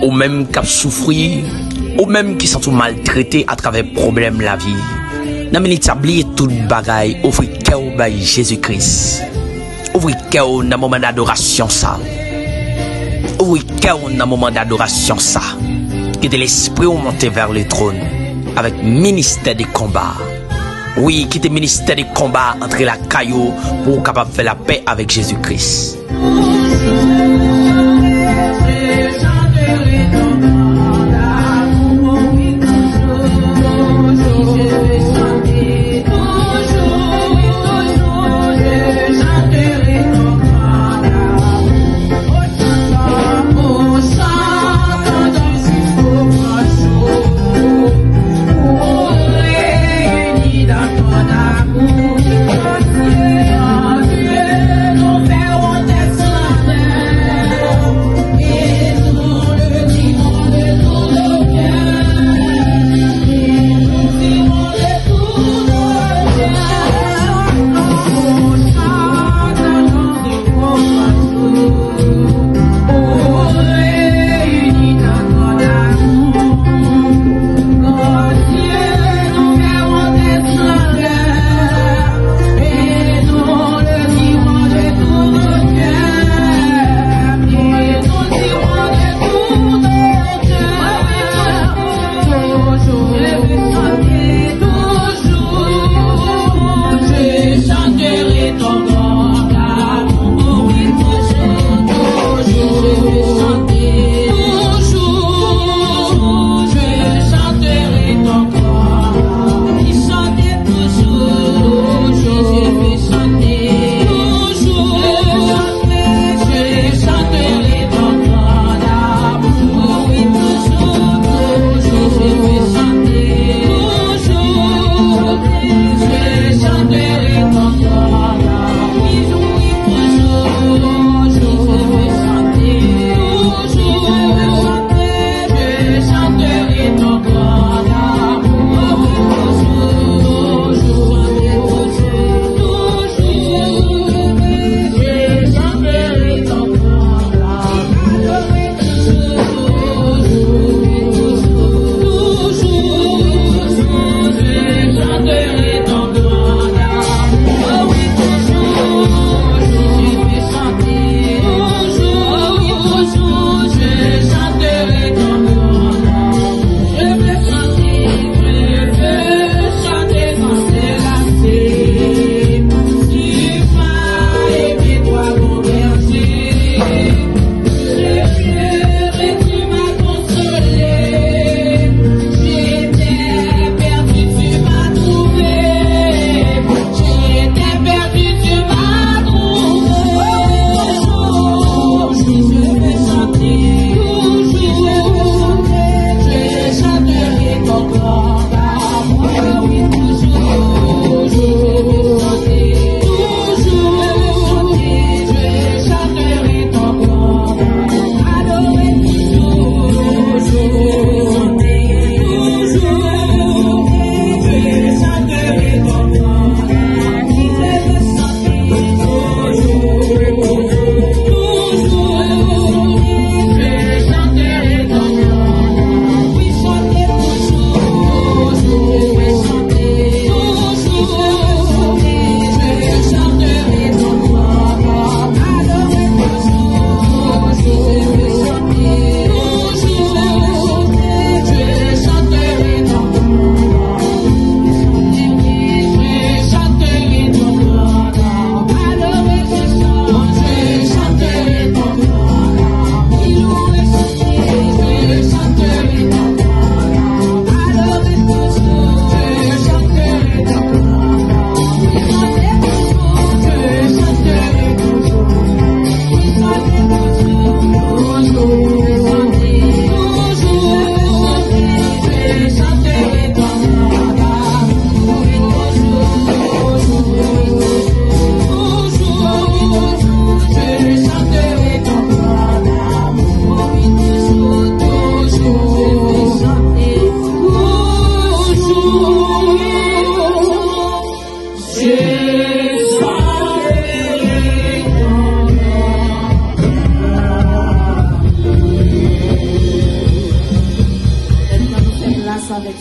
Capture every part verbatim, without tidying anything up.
Ou menm k ap soufri, ou menm ki santi w maltrete atravè pwoblèm lavi, nan minit sa, bliye tout bagay, ouvri kè w bay Jezi Kris. Ouvri kè w nan moman dadorasyon sa. Ouvri kè w nan moman dadorasyon sa. Kite lespri w monte vè le tròn avèk ministè de konba. Wi, kite ministè de konba antre lakay ou pou w kapab fè lapè avèk Jezi Kris.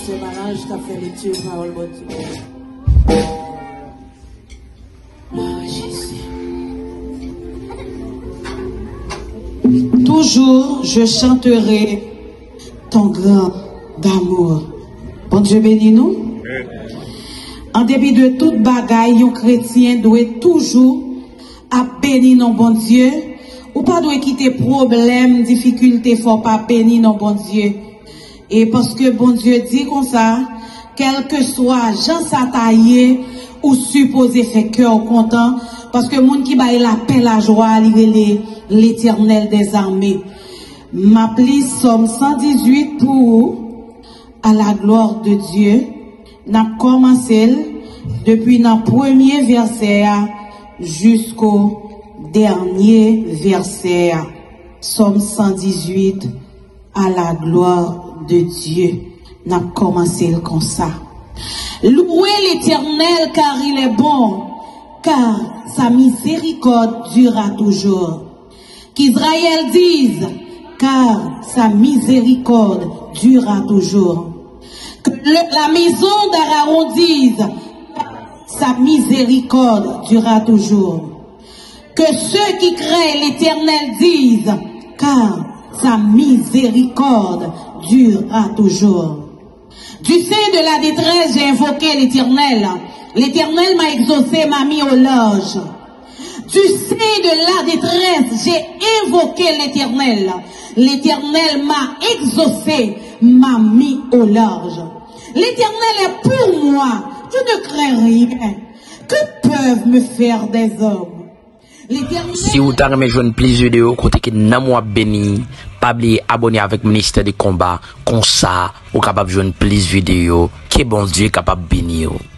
Sè Malanj k ap fè lekti pawòl Bondye. Ah, Jezi. Toujours je chanterai ton grand amour. Bondye beni nou. An depi de tout bagay, yon kretyen dwe toujou ap beni non Bondye. Ou pa dwe kite pwoblèm, difikilte fè w pa beni non Bondye. E paske Bondye di konsa, kèlkeswa jan sa ta ye, ou sipoze fè kè w kontan, paske moun ki bay lapè, lajwa, li rele Letènèl dèzame. M ap li Sòm san dizuit pou ou, à la gloire de Dieu. N ap kòmanse l depi nan premye vèsè a jisko dènye vèsè a. Sòm san dizuit, à la gloire de Dieu. N ap kòmanse l konsa. Louez l'Éternel, car il est bon, car sa miséricorde durera toujours. Qu'Israël dise, car sa miséricorde durera toujours. Que le- la maison d'Aaron dise, sa miséricorde durera toujours. Que ceux qui craignent l'Éternel disent, car sa miséricorde durera toujours. Du sein de la détresse, j'ai invoqué l'Éternel. L'Éternel m'a exaucé, m'a mis au large. Du sein de la détresse, j'ai invoqué l'Éternel. L'Éternel m'a exaucé, m'a mis au large. L'Éternel est pour moi, je ne crains rien. Que peuvent me faire des hommes? L'Éternel. Si ou ta renmen jwenn plis videyo kote ke nanm ou ap beni, pa bliye abòne avèk Ministè de Konba, konsa ou kapab jwenn plis videyo. Ke Bondye kapab beni w.